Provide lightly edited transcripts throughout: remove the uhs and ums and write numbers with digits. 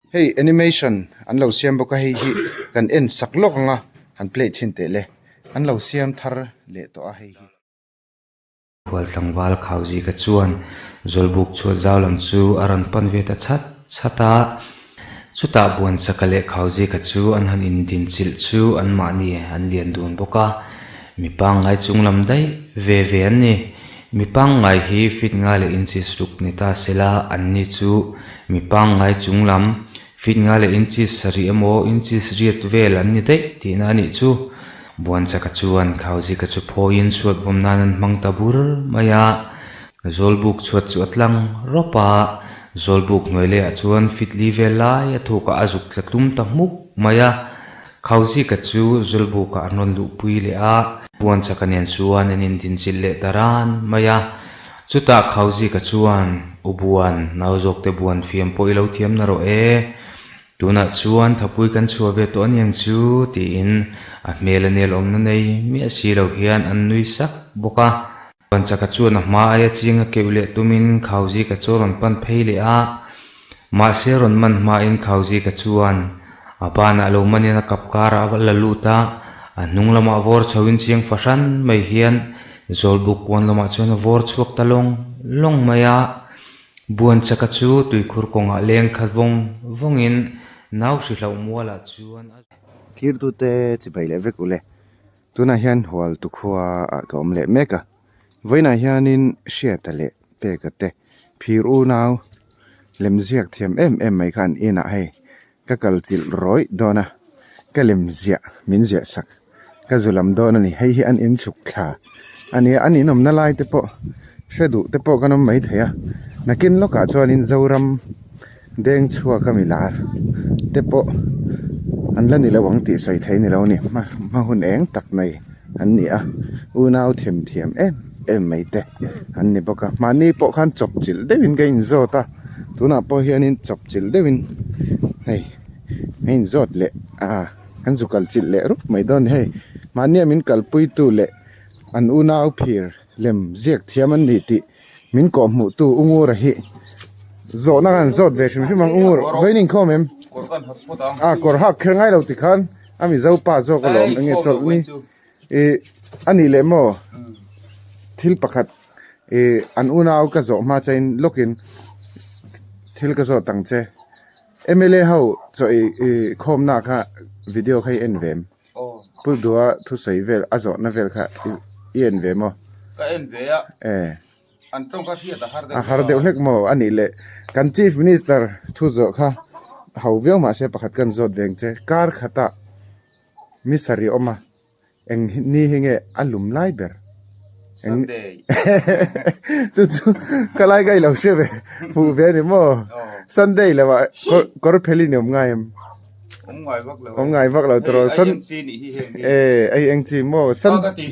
Hei animation an lo siam bawk a hei hi kan en sak lawk ang a han play chhin teh le an lo siam thar leh tawh a hei hi. Khual tlangval Khauzika chuan Zawlbuk chhuat zau lam chu a rawn pan ve ta chhat chhat a. Chutah Buanchaka leh Khauzika chu an han indinchilh chu anmahni an lian dun bawk a, mi pangngai chung lam daih ve ve an ni. Mi pangngai hi feet nga leh inches ruk ni ta sela, anni chu mi pangngai chung lam feet nga leh inches sarih emaw inches riat vel an ni daih tihna a nih chu. Buanchaka chuan Khauzika chu phawiin chhuat vawm nan an hmang ta bur mai a, Zawlbuk chhuat chu a tlang rawp a, Zawlbuk hnuai lehah chuan feet li vel lai a thukah a zuk tla tlum ta hmuk mai a. Khauzika chu Zawlbukah an rawn luhpui leh a, Buanchaka nen chuan an indinchilh leh ta ran mai a. Chutah Khauzika chuan, U Buan, nau zawkte buan fiam pawh i lo thiam na rawh e. Tunah chuan thapui kan chhuah ve tawh aniang chu, tiin a hmel a nel awmna nei miah si lo hian an nui sak bawk a. Buanchaka chuan a hma aia chiang a keuh leh tumin Khauzika chu a rawn pan phei leh a. Mahse rawn man hmain Khauzika chuan a banah lo manin a kap karah a la lut a, a hnung lamah vawr chhoin chiang fahran mai hian Zawlbuk pawn lamah chuan a vawr chhuak ta lawng lawng mai a. Buanchaka chu tuikhur kawngah leng khat vawng vawngin nau hri hlauh mualah chuan a. Thirtute chibai leh vek ule. Tunah hian hual tukhua ah ka awm leh mek a, vawiinah hianin Hriata leh Peka te phir unau lemziak thiam em em mai kha an inah hei ka kal chilh rawih dawn a, ka lemziah min ziah sak ka zu lam dawn a ni, hei hi an inchhuk thla a nia, an inawmna lai te pawh hre duh te pawh kan awm maithei a, nakin lawkah chuanin Zoram. Deng chhuak a mi lar te pawh an la ni lo ang tih sawi thei ni lo a ni hma hma hun eng tak nei an ni a unau them thiam em em mai te an ni bawk a mahni pawh khan chawp chilh deuhin ka inzawt a tunah pawh hianin chawp chilh deuhin hei a inzawt leh a an zu kal chilh leh rup mai dawn a ni hei mahnia min kalpui tu leh an unau phir lem ziak thiam an ni tih. Min kawh hmuh tu U Ngura hi zawhna khan zawt ve hrim hrim ang U Ngur vawiin inkhawm em? A kawr hak kher ngai lo tikhan a Mizo pa zawk alawm enge chawlh ni ih a nih leh maw thil pakhat ih an unau ka zawh hma chain lawkin thil ka zawt ang che M L A ho chaw ih ih khawmna kha video kha i en ve em? Pu Dua thusawi vel a zawhna vel kha i en ve maw? Ka en ve a. E. An tawng kha hriat a har deuh A har deuh hlek maw? A nih leh kan Chief Minister thu zawh kha ho viau mahse pakhat kan zawt veng che. Kar khatah ni sarih awm a, eng ni hi nge a lum lai ber? Sunday. Chu chu ka lai ka i lo hre ve fuh ve a ni maw? Sunday lo ah kawr phel in awm ngai em? Awm ngai vak lo. Awm ngai vak lo tawh. Hei ai eng chi nih hi heng hi. Eh ai eng chi maw? San ka ti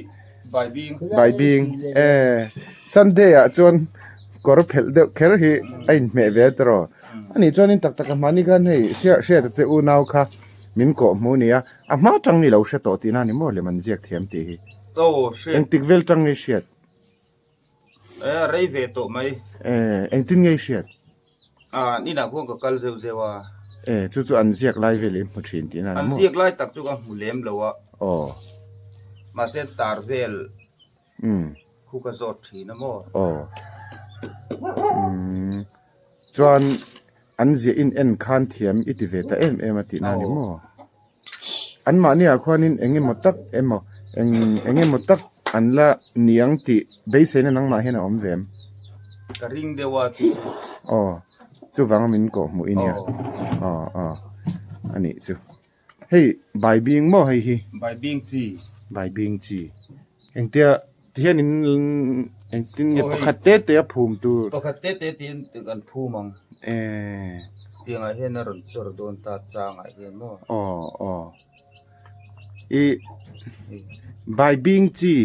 bai bing. Bai bing. Eh Sunday ah chuan kawr phelh deuh kher hi a inhmeh ve tawh. Ani chuanin tak tak a hmani khan hei hriata te unau kha min kawh hmu nia. A hma tang ni lo hre tawh tihna ni maw lem an ziak thiam tih hi. Aw hriat. Engtik vel tang nge hriat? Eh rei ve tawh mai. Eh engtin nge hriat? Ah ninah khuan ka kal zeuh zeuh a. Eh chu chu an ziak lai vel i hmu thin tihna ni An maw? ziak lai tak chu ka hmu lem lo a. Aw. Mahse tar vel Umm. khu ka zawt thin a maw? Aw. Umm chuan an ziah in en khan thiam i ti ve ta em em a tihna ni maw? Anmahniah khuanin eng emaw tak emaw eng eng emaw tak an la niang tih beiseina nangmah hian a awm ve em? Ka ring deuh a chu chu. Aw, chuvanga min kawh hmuh i nia. Aw aw a nih chu. Hei baibing maw hei hi? Baibing chi. Baibing chi. Engtia tihianin engtin nge pakhat te te a phum tur. Pakhat te te tiin kan phum ang. Eh. Tiangah hian a rawn chawr dawn ta changah hian maw. Aw aw. I baibing chi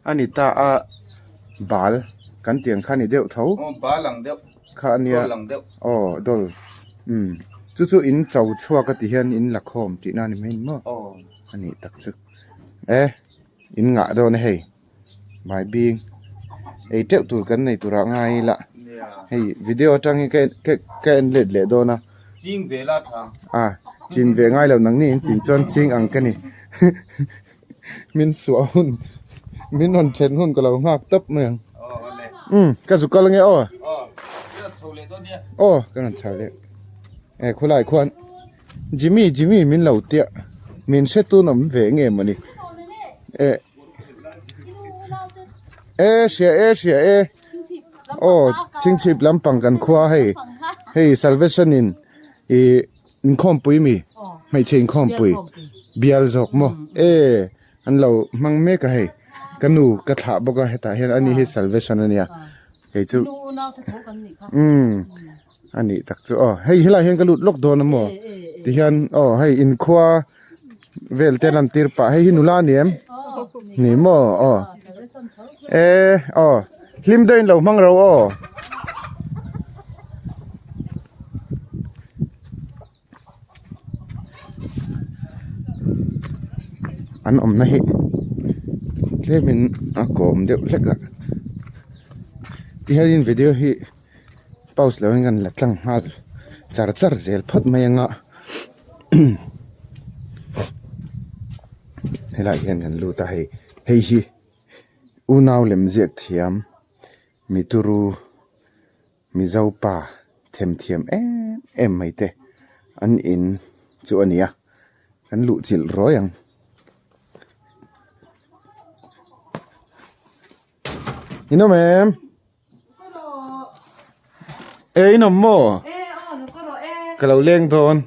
a ni ta a bal kan tiang kha a ni deuh tho. Aw bal ang deuh. Kha a nia. Dawl ang deuh. Aw dawl. Umm chu chu in cho chhuak a ti hian in la khawm tihna a ni mai maw. Aw. A nih tak chu. E. In ngah dawn a hei mai bing ei teuh tur kan nei turah ngai ila hei video atang hi ka ka en let leh dawn a. Ching ve la tha. A, chin ve ngai lo nang ni in chin chuan ching ang ka ni. Min suah hun, min rawn then hun ka lo nghak tawp mai ang. Umm, ka zu kal ange aw. Aw, ka rawn chho leh. E khulai khuan Jimmy Jimmy min lo tia min hre tun awm ve nge mawni. E e hria e hria e. Aw chhingchhip lampang kan khua hei hei salvation in ih inkhawmpui mi hmeichhe inkhawmpui bial zawk maw e an lo hmang mek a hei ka nu ka thlah bawk a hetah hian ani hi salvation ania kei chu umm a nih tak chu aw hei helaiah hian ka lut lawk dawn a maw tihian aw hei inkhua. Vel te lan tir pah hei hi nula a ni em ni maw aw e aw hlim deuhin lo hmang ro aw. An awmna hi tlemin a kawm deuh hlek a tihianin video hi. Pause lo in kan la tlang nghal char char zel phawt mai anga helaiah hian kan lut a hei hei hi unau lem ziak thiam mituru mizo pa themthiam em em mai te an in chu a ni a kan luh chilh ruai ang. Inawm em? E inawm maw? Ka lo leng dawn.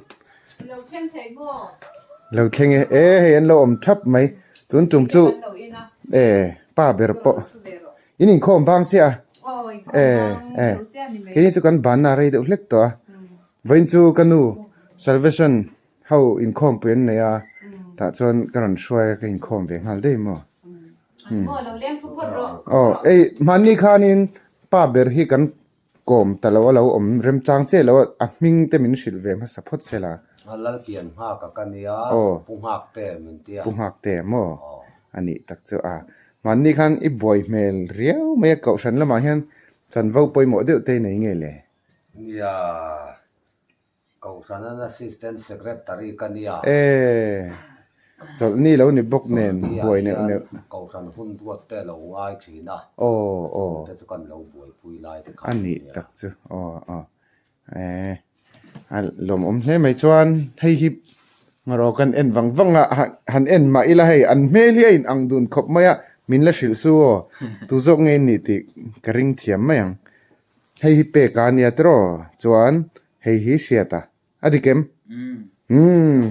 Lo thleng e. E hei an lo awm thap mai. Tun tum chu e pa ber pawh in inkhawm bang chiah a. E e keini chu kan banna rei deuh hlek tawh a. Vawiin chu ka nu salvation ho inkhawmpui an nei a tah chuan ka rawn hruai a ka inkhawm ve nghal daih maw. Aw ei hmanni khanin pa ber hi kan kawm ta lo a lo awm remchang chiah lo a a hming te min hrilh ve hmasa phawt se la. A Lalpian nghak a ka nia Pu nghak te min tia. Pu nghak te maw a nih tak chu a hmanni khan i buai hmel riau mai a kohhran lamah hian chanvo pawimawh deuh te i nei nge le? Nia. Kohhran an Assistant Secretary ka nia. E, chawlhni lo ni bawk nen buai neuh neuh. Kohhran hun ruat te lo ngai thin a. Aw aw. Chungte chu kan lo buaipui lai te kha. A nih tak chu aw aw. E, a lawmawm hle mai chuan hei hi ngarawh kan en vang vang a, han en mah ila hei an hmel hi a in ang dun khawp mai a, min la hrilh su aw. Tu zawk nge in nih tih ka ring thiam mai ang. Hei hi pek a nia tiraw chuan hei hi hriat a, a dik em? Umm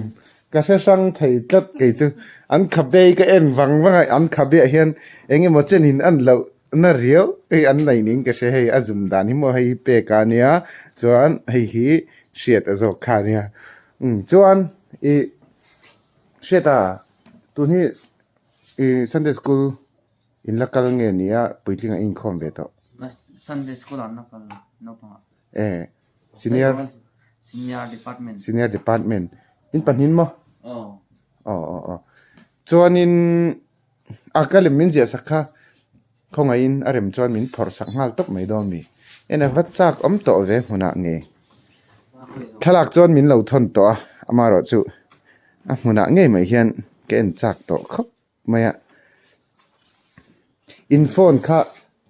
ka hre hrang thei tlat kei chu an khabe ka en vang vang a, an khabe ah hian eng emaw chenin an loh na riau hei an nei niin ka hria hei a zum dan hi maw hei hi pek a nia chuan hei hi hriat a zawk kha a nia umm chuan ih hriat a tun hi ih Sunday school In la kal nge nia puitling a inkhawm ve tawh. Sunday school ah an la kal naupang ah. E senior Senior department. Senior department. In pahnin maw? Aw. Aw aw aw. Chuanin a ka lem min ziah sak kha khawngaihin a rem chuan min phawrh sak nghal tawp mai dawn mi. En a va chak awm tawh ve hmunah nge. Thlalak chuan min lo thawn tawh a, amaherawhchu a hmunah ngei mai hian ka en chak tawh khawp. Mai a, in phone kha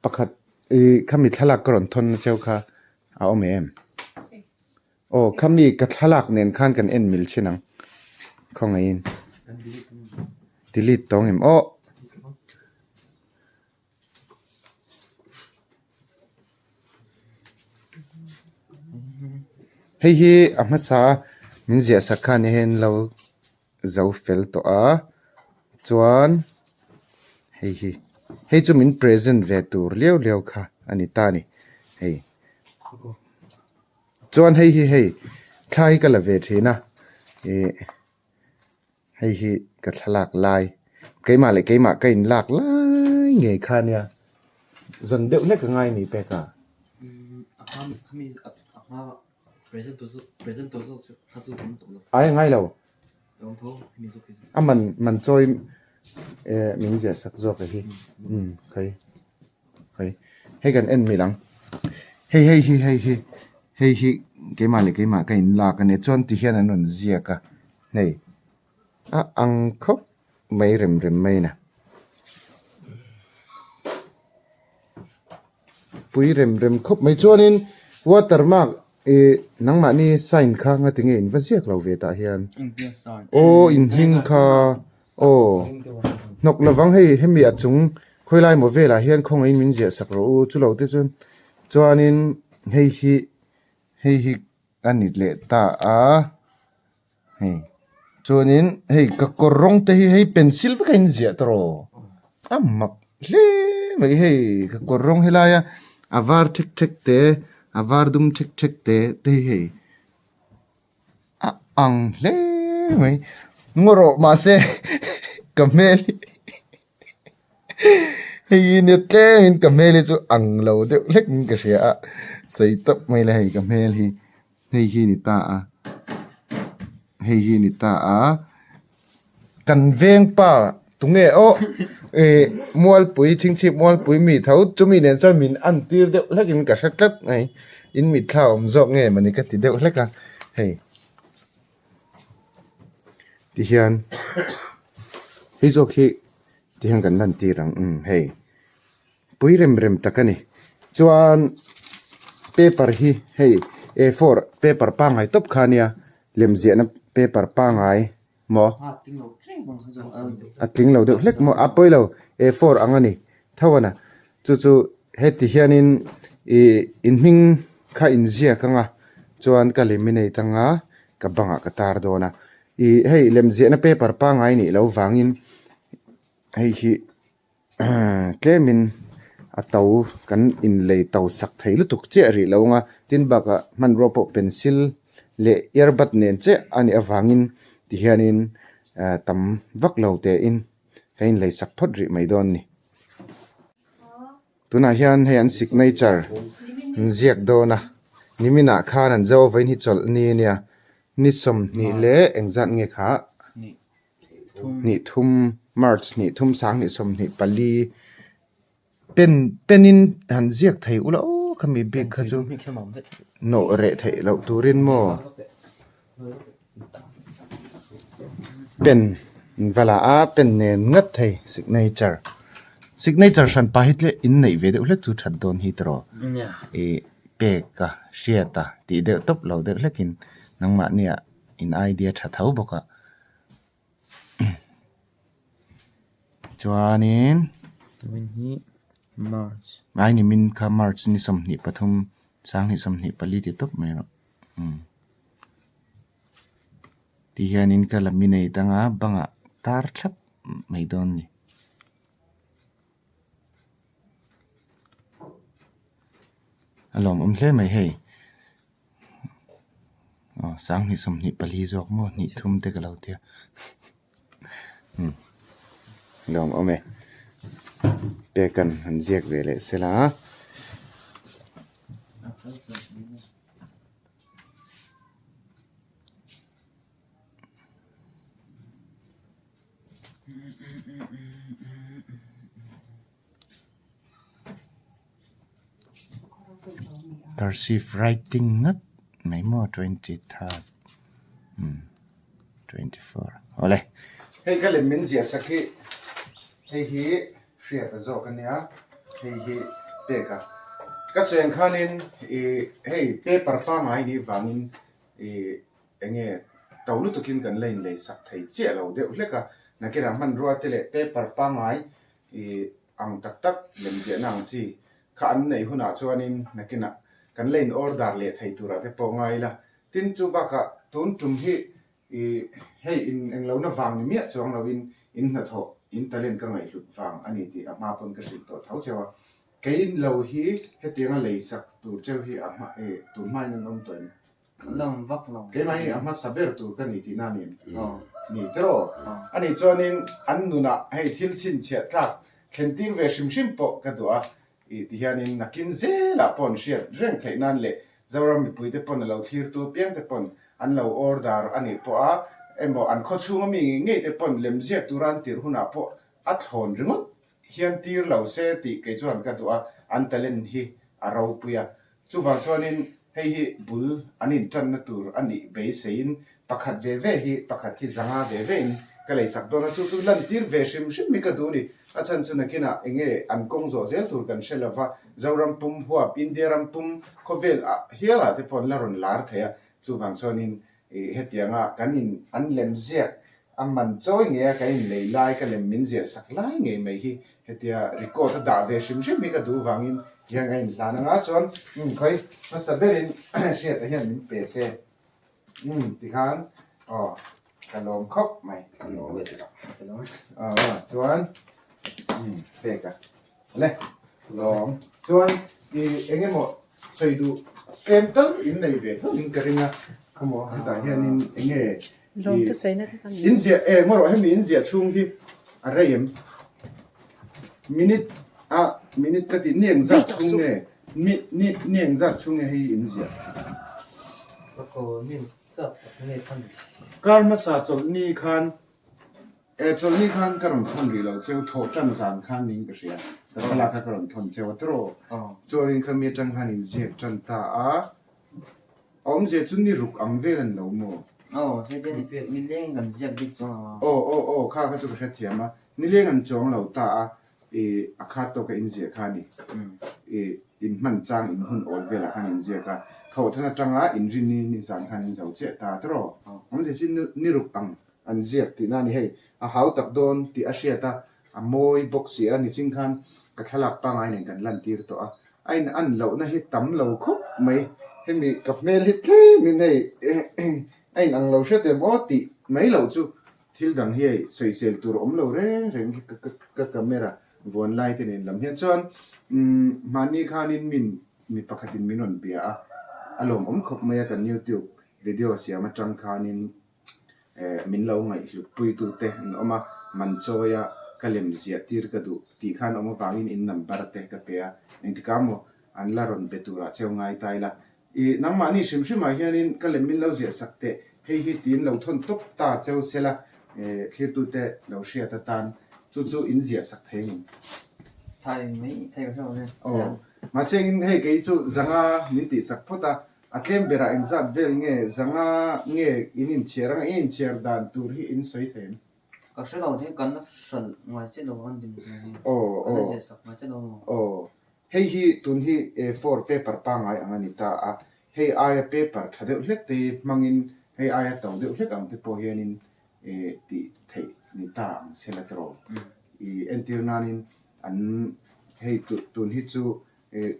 pakhat ih khami thlalak ka rawn thawn na cheu kha a awm em? Aw khami ka thlalak nen khan kan en mil thin ang khawngaihin delete tawng em aw. Hei hi a hmasa min ziah sak khan hian lo. Zo fel tawh a chuan hei hi hei chu min present ve tur liau liau kha a ni ta a ni hei chuan hei hi hei thla hi ka la ve thin a ih hei hi ka thlalak lai keimah leh keimah ka in lak lai ngei kha a nia zan deuh hlek a ngai a ni pek a. Ai a ngai lo. A man man chawi eh min ziah sak zawk a hi umm khawi khawi hei kan en mil ang hei hei hi hei hi hei hi. keimah leh keimah ka inlak a nia chuan ti hian an rawn ziak a hei a ang khawp mai rem rem mai a ni. Pui rem rem khawp mai chuanin watermark ih nangmahni sign kha nga tinge in va ziak lo ve tah hian aw in hming kha aw hnawk lovang hei hemi a chung khawilai maw velah hian khawngaihin min ziah sak rawh u chulo te chuan chuanin hei hi hei hi a ni leh ta a. Hei chuanin hei ka kawr rawng te hi hei pencil vek a inziah tawh a mak hle mai hei ka kawr rawng helaia a var thek thek te a var dum thek thek te te hi hei a ang hle mai ngaw rawh mahse ka hmel hi hei hi nia tlemin ka hmel hi chu ang lo deuh hlek in ka hria a sawi tawp mai la hei ka hmel hi. Hei hi ni ta a, hei hi ni ta a, kan veng pa tunge aw ih mualpui chhingchhip mualpui mi tho chumi nen chuan min en tir deuh hlek in ka hre tlat mai in mitthla awm zawk nge mawni ka ti deuh hlek a hei tihian hei zawk hi tihian kan lan tir ang umm hei. Pui rem rem tak a ni. Chuan paper hi hei A four paper pangngai tawp kha ania lemziahna paper pangngai maw a tling lo deuh hlek maw a pawi lo A four ang a ni tho a na chu chu heti hianin ih in hming kha inziak ang a chuan ka laminate ang a ka bangah ka tar dawn a ih hei lemziahna paper pangngai nih loh vangin hei hi. Tlemin a to kan inlei to sak thei lutuk chiah rih lo ang a, tin bakah hmanrua pawh pencil leh earbud nen chiah a nih avangin tihianin tam vak lo tein ka inlei sak phawt rih mai dawn a ni. Tunah hian hei an signature an ziak dawn a, niminah khan an zo vawiin hi chawlh ni ania, ni 20 leh engzat nge khah? Hnih thum March hnih thum sang hnih 24 pen pen in han ziak thei ula aw khami bik kha chu nawh reh theih loh turin maw pen an va la a pen nen ngat thei signature signature hran pa hi tle in neih ve deuh hlek chu that dawn hi tiraw ih pek a hriat a tih deuh tawp lo deuh hlekin nangmahniah. In idea tha tho bawk a chuanin ngai nimin kha march ni 23 sanghnih 24 ti tawp mai rawh umm ti hianin ka laminate anga bangah tar thlap mai dawn a ni. A lawmawm hle mai hei. Aw sanghnih 24 zawk maw hnih thum te ka lo tia umm lawmawm e pek an han ziak ve leh sela a. Cursive writing ngat mai maw 23rd umm 24 awle. Hei ka lem min ziah sak hi hei hi hriat a zawk a nia hei hi pek a ka cheng khanin ih hei paper pangngai nih vangin ih enge to lutukin kan la inlei sak thei chiah lo deuh hlek a nakinah hmanrua te leh paper pangngai ih ang tak tak lemziahna ang chi kha an neih hunah chuanin nakinah kan la in order leh thei turah te pawh ngai ila. Tin chu bakah tun tum hi ih hei in englohna vang ni miah chuang loin in hnathawh in talent ka ngaihhlut vang a ni tih a hma pawn ka hrilh tawh tho cheu a. Kei lo hi hetianga lei sak tur cheu hi a hma ih tun hmain an awm tawh em? Lang vak lo. Keimah hi a hmasa ber tur ka ni tihna a ni em? Ni tiraw? Ani chuanin an nunah hei thil chhinchhiah tlak thlen tir ve hrim hrim pawh ka duh a, ih ti hianin nakin zelah pawh an hriat reng theih nan leh Zoram mipuite pawn a lo thlirtu apiangte pawn an lo order a nih pawh a, emaw an khawchhung ami ngei ngei te pawn lemziak tura an tirh hunah pawh a thlawn ringawt hian tir lo se tih kei chuan ka duh a, an talent hi a ropui a. Chuvang chuanin. Hei hi bul an intanna tur a nih beiseiin pakhat ve ve hi pakhat hi zanga ve ve in ka leisak dawn a, chu chu lantir ve hrim hrim hi ka duh a ni. A chhan chu nakinah enge an kawng zawh zel tur kan hre lova, Zoram pum huap, India ram pum khawvel ah hialah te pawh an la rawn lar thei a, chuvang chuanin Ih hetianga kan in an lem ziak a man chawi ngei a kan in lei lai ka lem min ziah sak lai ngei mai hi hetia record a dah ve hrim hrim hi ka duh vangin tihian ka in hlan anga chuan umm khawi hmasa berin hriata hian min pe se umm tikhan aw ka lawm khawp mai. Ka lawm e tira. Aw chuan umm pek a. Le lawm chuan i eng emaw sawi duh tlem tal in nei ve hlauh in ka ring a khawmaw hetah hianin eng nge i in ziah e maw rawh hemi in ziah chhung hi a rei em minute a minute ka tih ni eng zat chhung nge ni ni ni eng zat chhung nge hei in ziah kar hmasa chawlhni khan E chawlhni khan ka rawn thawn rih loh cheu, thawh tan zan khan niin ka hria. Ka thlalak kha ka rawn thawn cheu a tawrh. Chuanin kha mi atang khan inziak tan ta a, a awmzia chu ni ruk ang vel a ni lo maw? Aw, heti a ni pek, nileng kan ziak bik chuang lo a. Aw, aw, aw, kha kha chu ka hrethiam a, nileng an chuang lo ta a, i a khat tawka inziah kha a ni. I inhman chang inhun awl velah khan inziak a, thawh tan atanga inrinni ni zan khan in zo chiah ta a tawrh. Awmzia chu ni ruk ang An ziak tihna a ni hei, a hau tak dawn tih a hriat a, a mawi bawk si a, nichin khan ka thlalak pangngai nen kan lantir tawh a, a in an lohna hi tam lo khawp mai, hemi ka hmel hi tlemin hei a in ang lo hret em aw tih mai loh chu thil dang hi hei sawisel tur awm lo reng reng hi ka camera vuan lai te nen lam hian chuan umm mahni khanin min mi pakhatin min rawn bia a, a lawmawm khawp mai a kan youtube video siam atang khanin. Eh min lo ngaihhlut puitute an awm a, man chawia ka lem ziah tir ka duh tih khan awm avangin in number te ka pe a, engtikah maw an la rawn be turah cheu ngai ta ila. I nangmahni hrim hrimah hianin ka lem min lo ziah sak teh, hei hi tiin lo thawn tawp ta cheu sela eh thlirtute lo hriat atan chu chu in ziah sak thei ang. Thai mai thei ka hre lo nia. Aw, mahse engin hei kei chu zanga min tih sak phawt a, A tlem berah engzat vel nge zanga nge in inchhiar anga in inchhiar dan tur hi in sawi thei em? Ka hre lo thei kan la hralh ngai che lo an din hmel hi. Aw Kan la aw ziah sak ngai che lo maw? Aw hei hi tun hi A four paper pangngai ang a ni ta a, hei aia paper tha deuh hlek te hi hmangin hei aia to deuh hlek ang te pawh hianin tih theih ni ta ang se la tawrh. I entir nanin an hei tun hi chu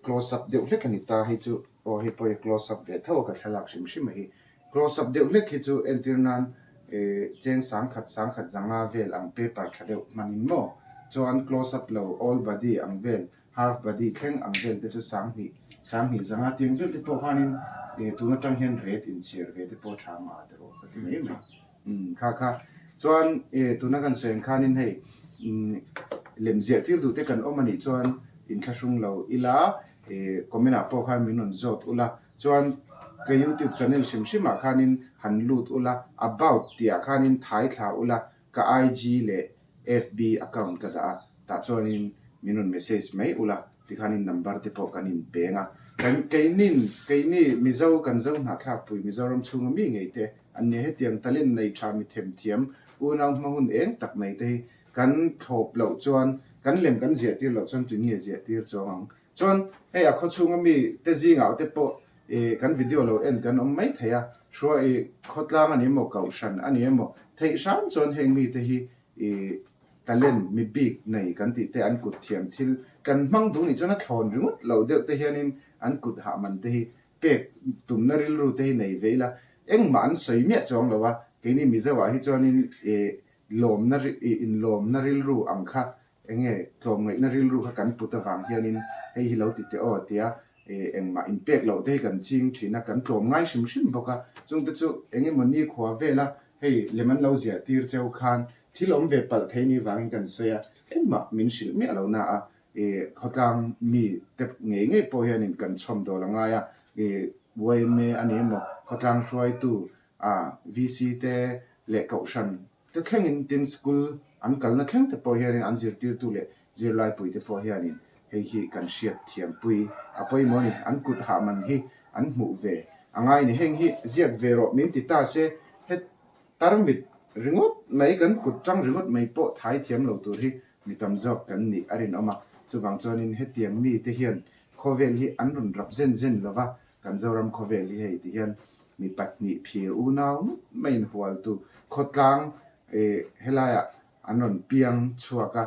Close up deuh hlek a ni ta hei chu aw hei pawh hi close up ve tho a ka thlalak hrim hrim a hi close up deuh hlek hi chu entir nan eh cheng sangkhat sangkhat zanga vel ang paper tha deuh hmanin maw chuan close up lo all body ang vel half body thleng ang vel te chu sanghnih sanghnih zanga tiang vel te pawh khanin eh tun atang hian rate inchhiar ve te pawh tha mah te pawh ka ti mai mai. Umm kha kha chuan e tuna kan sawi ang khanin hei umm lem ziah tir duh te kan awm anih chuan inthlahrung lo ila e comment ah pawh khan min rawn zawt ula chuan ka youtube channel hrim hrim ah khanin han lut ula about tih ah khanin thai thla ula ka IG leh FB account ka dah a tah chuanin min rawn message mai ula tikhanin number te pawh kan inpeng a kan keinin keini Mizo kan zo hnahthlakpui Mizoram chhunga mi ngei te An nia hetiang talent nei tha mi themthiam unau hma hun eng tak nei te hi kan thlawp loh chuan kan lem kan ziah tir loh chuan tun nge ziah tir chuang ang. Chuan hei a khawchhunga mi te zingah te pawh ih kan video lo en kan awm mai thei a, hrua ih khawtlang a ni emaw kohhran a ni emaw theih hram chuan heng mi te hi ih talent mi bik nei kan tih te an kut thiam thil kan hmang duh nih chuan a thlawn ringawt loh deuh te hianin an kut hah man te hi pek tumna rilru te hi nei ve ila, engmah an sawi miah chuang lo a, keini Mizo ah hi chuanin ih lawmna ih inlawmna rilru ang kha enge tlawmngaihna rilru kha kan put avang hianin hei hi lo ti teh aw tia ih engmah inpek loh te hi kan ching thin a, kan tlawm ngai hrim hrim bawk a, chungte chu engemaw nikhua vela hei lem an lo ziah tir cheu khan thil awm ve palh thei ni vangin kan sawi a, engmah min hrilh miah lo na a, I khawtlang mi te ngei ngei pawh hianin kan chhawm dawl a ngai a, i yma a ni emaw khawtlang hruaitu a VC te leh kohhran te thlengin tin school an kalna thleng te pawh hianin an zirtirtu leh zirlaipui te pawh hianin hei hi kan hriat thiampui a pawimawh a ni. An kut hah man hi. an hmuh ve a ngai a ni. Heng hi ziak ve rawh min ti ta se he tarmit ringawt mai kan kut tang ringawt mai pawh thai thiam lo tur hi mi tam zawk kan nih a rinawm a. Chuvang chuanin hetiang mite hian khawvel hi an rawn rap zen zen lo va, kan Zoram khawvel hi hei ti hian mi pahnih phir unau ngawt maiin hualtu khawtlang helaiah An rawn piang chhuak a,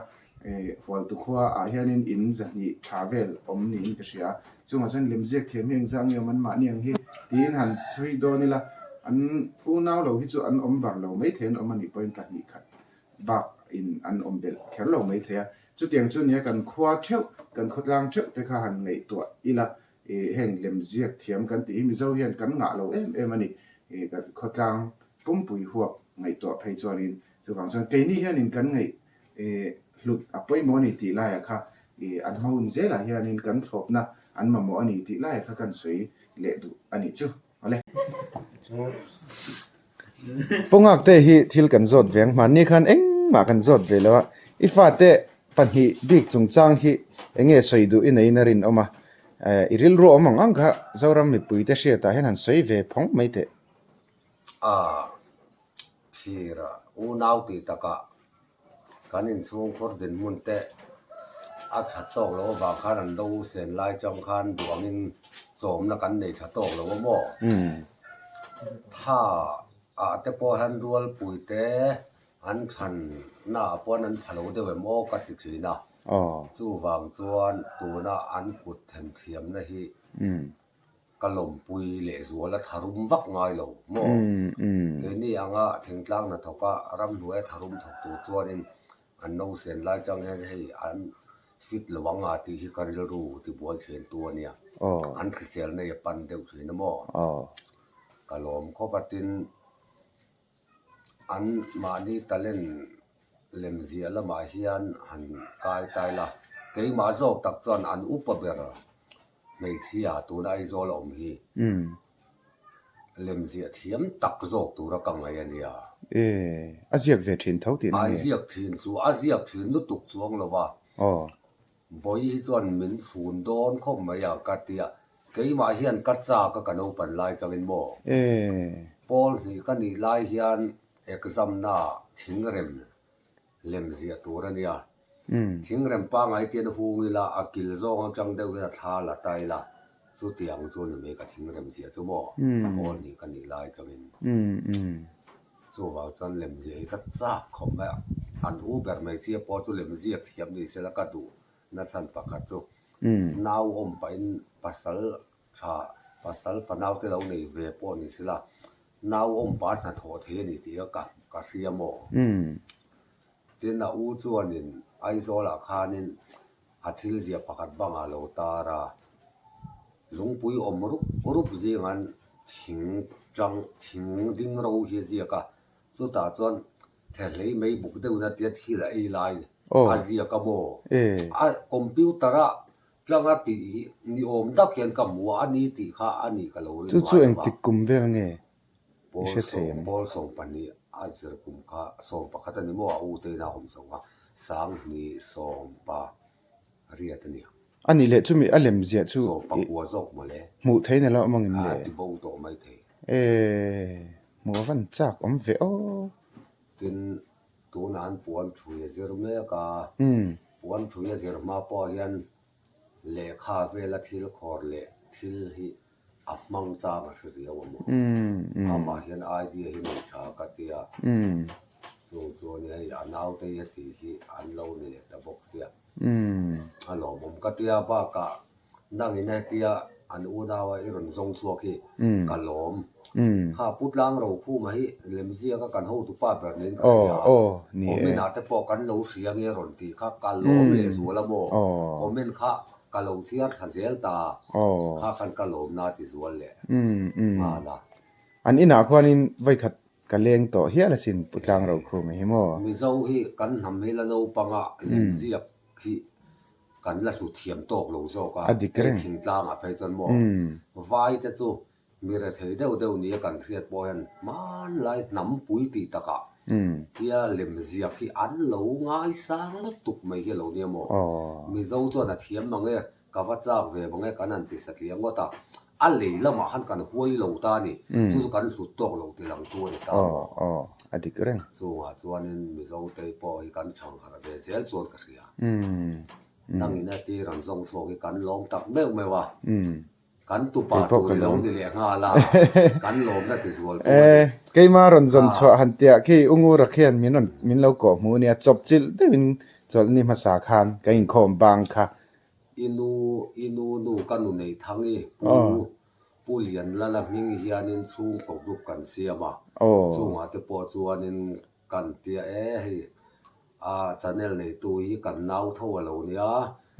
Hualtu khua ah hianin in zahnih tha vel awm niin ka hria a, chungah chuan lemziak thiam hi engzah nge awm an mahni ang hi tiin han chhui dawn ila, an unau lo hi chu an awm bar lo maithei an awm anih pawhin pahnih khat bak in an awm belh kher lo maithei a, chutiang chu nia kan khua theuh kan khawtlang theuh te kha han ngaihtuah ila heng lemziak thiam kan tih hi Mizo hian kan ngah lo em em a ni, kan khawtlang pumpui huap ngaihtuah phei chuanin Chuvang chuan keini hianin kan ngaih hlut a pawimawh a ni tih laiah kha an hma hun zelah hianin kan thlawpna an mamawh a ni tih laiah kha kan sawi leh duh a nih chu. Awle. Pu Ngakte hi thil kan zawt ve ang hmanni khan engmah kan zawt ve lo a, i fate pahnih bik chungchang hi eng nge sawi duh i neiin a rinawm a, i rilru awm ang ang kha Zoram mipuite hriatah hian han sawi ve phawng mai teh. A Thlir unau tih takah kan inchhungkhur dinhmun te a tha tawk lo avang khan an lo sen lai tang khan duangin chawmna kan nei tha tawk lo a maw? Tha ah te pawh hian rualpui te an than na ah pawh an pha lo deuh em aw ka ti thin a, chuvang chuan tuna an kut themthiamna hi Ka lawmpui lehzual a tharum vak ngai lo maw? Keini anga thingtlang hnathawka ramhnuaia tharum thawk tur chuanin an nausen lai chang hian hei an fit lo ang a tih hi ka rilru tibuai thin tu a nia. An hrisel nei a pan deuh thin a maw? Ka lawm khawp a tin an mahni talent lem ziah lamah hian han kai tai la, keimah zawk tak chuan an upa ber Hmeichhia tuna Aizawl a awm hi lem ziah thiam tak zawk tura ka ngaih a nia. E, a ziak ve thin tho tihna nge? A ziak thin chu a ziak thin lutuk chuang lo va. Aw. Bawi hi chuan min chhun dawn khawp mai a ka tia, keimah hian ka chak a ka naupan lai tangin maw? E. Pawl hnih ka nih lai hian exam na thingrem lem ziah tur a nia. Thingrem pangai te an hung ila a kil zawng atang deuh hian a thla la ta ila chutiang chu ni mai ka thingrem ziah chu maw pawl nih ka nih lai atangin. Chuvang chuan lem ziah hi ka chak khawp mai a, an u ber mai chiah pawh chu lem ziak thiam ni sela ka duh nachhan pakhat chu nau awm pahin pasal tha pasal fanau te lo nei ve pawh ni sela Nau awmpa hnathawh thei a ni tih ka ka hria maw? Tin, a u chuanin Aizawlah khanin a thil ziah pakhat bangah a lo tar a, lungpui awm rup rup zingan thing tang thing ding ro hi a ziak a, chutah chuan thehlei mei buk deuhna tia thil a ei lai a ziak a maw? A computer a Tlanga tih hi ni awm tak hian ka hmu a, a ni tih kha a ni ka lo ring Chu chu ngai lo va. engtik kum vel nge i Pawl hre thei sawm ang? pawl 12 a zir kum kha 11 a ni maw a u te ina awm chho kha 20 sawmpa riat a ni ang. A nih leh chumi a lem ziah chu Sawmpa i kua zawk mawle. hmuh theih na lo awm angin le? A ti bo tawh mai thei. E hmuh a van chak awm ve aw. Tin, tunah an puan thui a zir mek a, puan thui a zir hma pawh hian lehkha vela thil khawr leh thil hi a hmang chang a hre riau a maw? Amah hian idea hi nei tha ka ti a, chung chu a nia hei a naute hi a tih hi an lo ni leh ta bawk sia, a lawmawm ka ti a, bakah Nangin hetia an unaua i rawn zawng chhuak hi ka lawm. Kha Pu Tlangrokhuma hi lemziaka kan hotupa ber niin ka hria a, comment ah te pawh kan lo hria nge rawn tih kha ka lawm lehzual a maw? Comment kha ka lo chhiar thla zel ta, kha khan ka lawmna ti zual leh nghal a. An inah khuanin vawikhat ka leng tawh hial asin Pu Tlangrokhuma hi maw? Mizo hi kan hnam hi la naupanga lemziak khi kan la hlu thiam tawk lo zawk a, A dik hei reng. thingtlangah phei chuan maw vai te chu mi rethei deuh deuh nia kan hriat pawh hian hmanlai hnampui tih takah tia lemziak hi an lo ngaisang lutuk mai hi a lo nia maw. Mizo chuan a thiam mang e, ka va chak ve mang e kan han ti satliah ngawt a. A lei lamah khan kan huai lo ta a ni. Chu chu kan hlut tawk lo ti lang tu a ni ta. Aw aw a dik reng. Chungah chuanin Mizote pawh hi kan chhangharh ve zel chuan ka hria. Nangin a tir an zawng chhuak hi kan lawm tak meuh meuh a. Kan tupa tur i lo ni leh nghal a, kan lawmna ti zual tu a ni. Keima rawn zawn chhuah han tiah khi U Ngura khian min rawn min lo kawh hmuh nia chawpchilh deuhin chawlhni hmasa khan kan inkhawm bang kha. I nu i nu nu ka nu nei thang i pu Pu Lianlala hming hianin chhungkaw group kan siam a, chungah te pawh chuanin kan tia e hei a channel neitu hi kan nau tho a lo nia,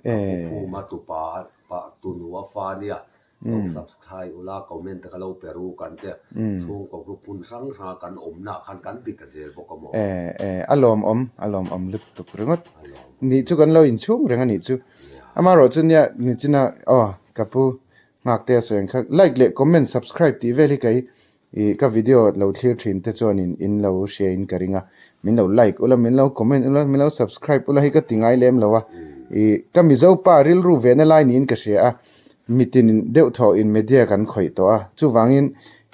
a pu Khuma tupa pa tunu a fa nia, lo subscribe ula comment te kha lo pe ru kan tia, chhungkaw group hmun hrang hranga kan awmna ah khan kan ti ta zel bawk a maw? E e a lawmawm a lawmawm lutuk ringawt nih chu kan lo inchhung reng a nih chu, amaherawhchu nia nichina aw ka pu Nghakte a sawi ang kha like leh comment subscribe tih vel hi kei ih ka video lo thlir thin te chuan in in lo hria in ka ring a min lo like ula min lo comment ula min lo subscribe ula hi ka ti ngai lem lo a ih ka mizo pa rilru ve na lai niin ka hria a mitin deuh thawh in media kan khawih tawh a chuvangin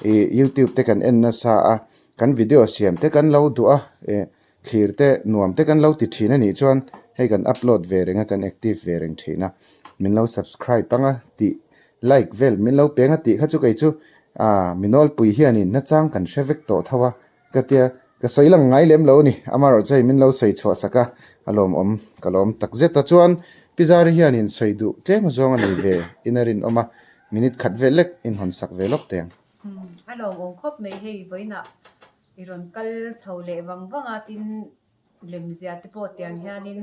ih youtube te kan en nasa a kan video siam te kan lo duh a ih thlir te nuam te kan lo ti thin a nih chuan hei kan upload ve reng a kan active ve reng thin a min lo subscribe anga tih like vel min lo peng a tih kha chu kei chu ah mi nawlpui hianin nachang kan hre vek tawh tho a ka tia ka sawi lang ngai lem lo a ni amaherawh chu hei min lo sawi chhuah sak a a lawmawm ka lawm tak zet a chuan Pi Zari hianin sawi duh tlem zawng a nei ve in a rinawm a minute khat vel lek inhawn sak ve lawk teh ang. A lawmawm khawp mai hei vawiinah I rawn kal chho leh vang vang a, tin lemzia te pawh tiang hianin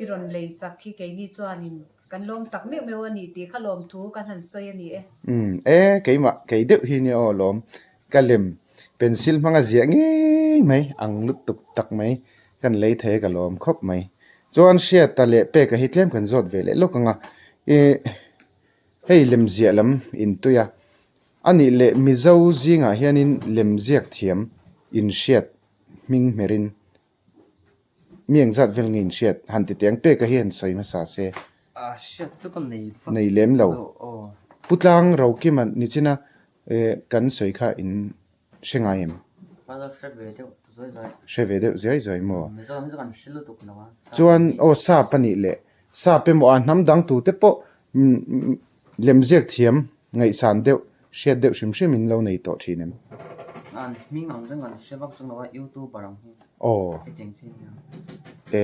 i rawn lei sak hi keini chuanin kan lawm tak meuh meuh a ni tih kha lawmthu kan han sawi a ni e. Umm e, keimah kei deuh hi nia aw lawm, ka lem pencil hmanga ziah ngei mai ang lutuk tak mai kan lei thei a ka lawm khawp mai. Chuan Hriata leh Peka hi tlem kan zawt ve leh lawk ang a, ih hei lemziah lam intui a, A nih leh Mizo zingah hianin lemziak thiam inhriat hming hmerin mi engzat vel nge inhriat han ti teh ang peka hi han sawi hmasa se. A hriat chu ka nei vak Nei lem lo. Pu Tlang Rokima nichina kan sawi kha in hre ngai em? Ka lo hre ve deuh zuai zuai. Hre ve deuh zuai zuai maw? Mizo lam chu kan hre lutuk lo a. Chuan aw sap a nih leh sap emaw a hnam dang tute pawh Lemziak thiam ngaihsan deuh, hriat deuh hrim hrim in lo nei tawh thin em? An hming ang reng an hre vak chu lo a, youtuber ang hi. Aw. Hetiang chin hian. E,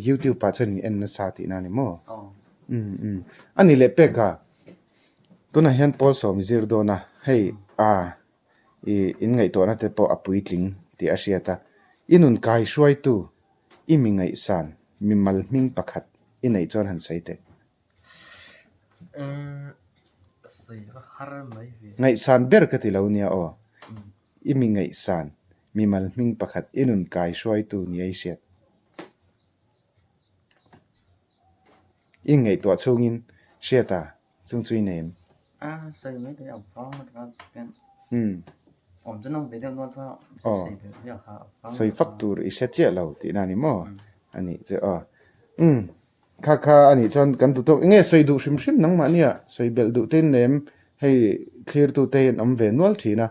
youtube ah chuan in en nasa tihna a ni maw? Aw. Um um. A ni leh pek a, tunah hian pawl sawm i zir dawn a, hei a i in ngaihtuahna te pawh a puitling tih a hriat a, i nun kai hruaitu i mi ngaihsan mimal hming pakhat i neih chuan han sawi teh. Ngaihsan ber ka ti lo nia aw. I mi ngaihsan, mimal hming pakhat i nun kai hruaitu nia i hriat. I ngaihtuah chhungin hriat a, chung chu i nei em? Sawi fak tur i hre chiah lo tihna a ni maw? A nih chu aw. Umm. Kha kha a nih chuan kan duh tawk enge sawi duh hrim hrim nangmah nia sawi belh duh te in em hei thlirtu te hi an awm ve nual thin a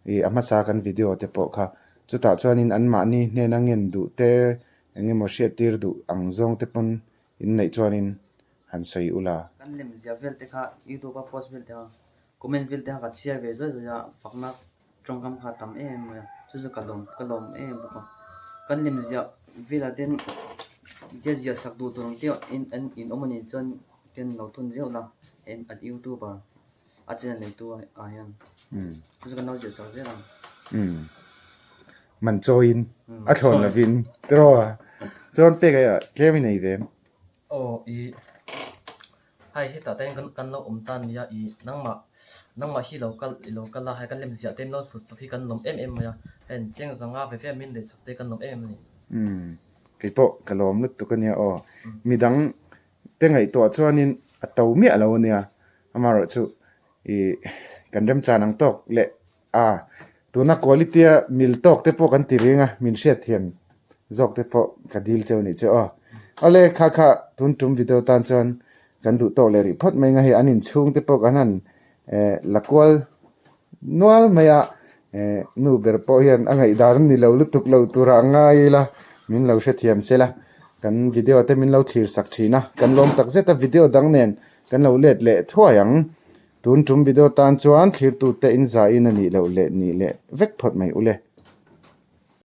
ih a hmasa kan video te pawh kha chutah chuanin anmahni hnena ngen duh te eng emaw hriattir duh ang zawng te pawn in neih chuanin han sawi ula. Kan lem zia vel te kha youtube a post vel te kha comment vel te kha ka chhiar ve zawi zawi a fakna tawngkam kha a tam em em mai a chu chu ka lawm ka lawm em em bawk a kan lem ziah velah ten tia ziah sak duh tur ang te in an in awm a nih chuan ten lo thun zeuh la en an youtuber a channel neitu ah hian chu chu kan lo ziah sak zel ang. Man chawiin a thlawn lovin tiraw chuan pek a tlem i nei ve em? Aw i Hei hetah te hian kan lo awm ta nia ih nangmah nangmah hi lo kal i lo kal a hei kan lem ziah te lo thut sak hi kan lawm em em mai a hei an cheng zanga ve ve min leh sak te kan lawm em em a ni. Umm keipawh ka lawm lutuk a nia aw midang te ngaihtuah chuanin a to miah lo a nia amaherawhchu ih kan remchan ang tawk leh a tuna quality a mil tawk te pawh kan ti reng a min hriatthiam zawk te pawh ka dil cheu nih chu aw awle kha kha tun tum video tan chuan kan duh tawk leh rih phawt mai ang a hei an inchhung te pawh kan han. Eh la kual nual mai a, eh nu ber pawh hian a ngaihdan a ni lo lutuk lo tura a ngai ila min lo hrethiam se la, kan video te min lo thlir sak thin a, kan lawm tak zet a video dang nen kan lo let leh thuai ang. Tun tum video tan chuan thlirtute in zaiin a nih loh leh nih leh vek phawt mai ule.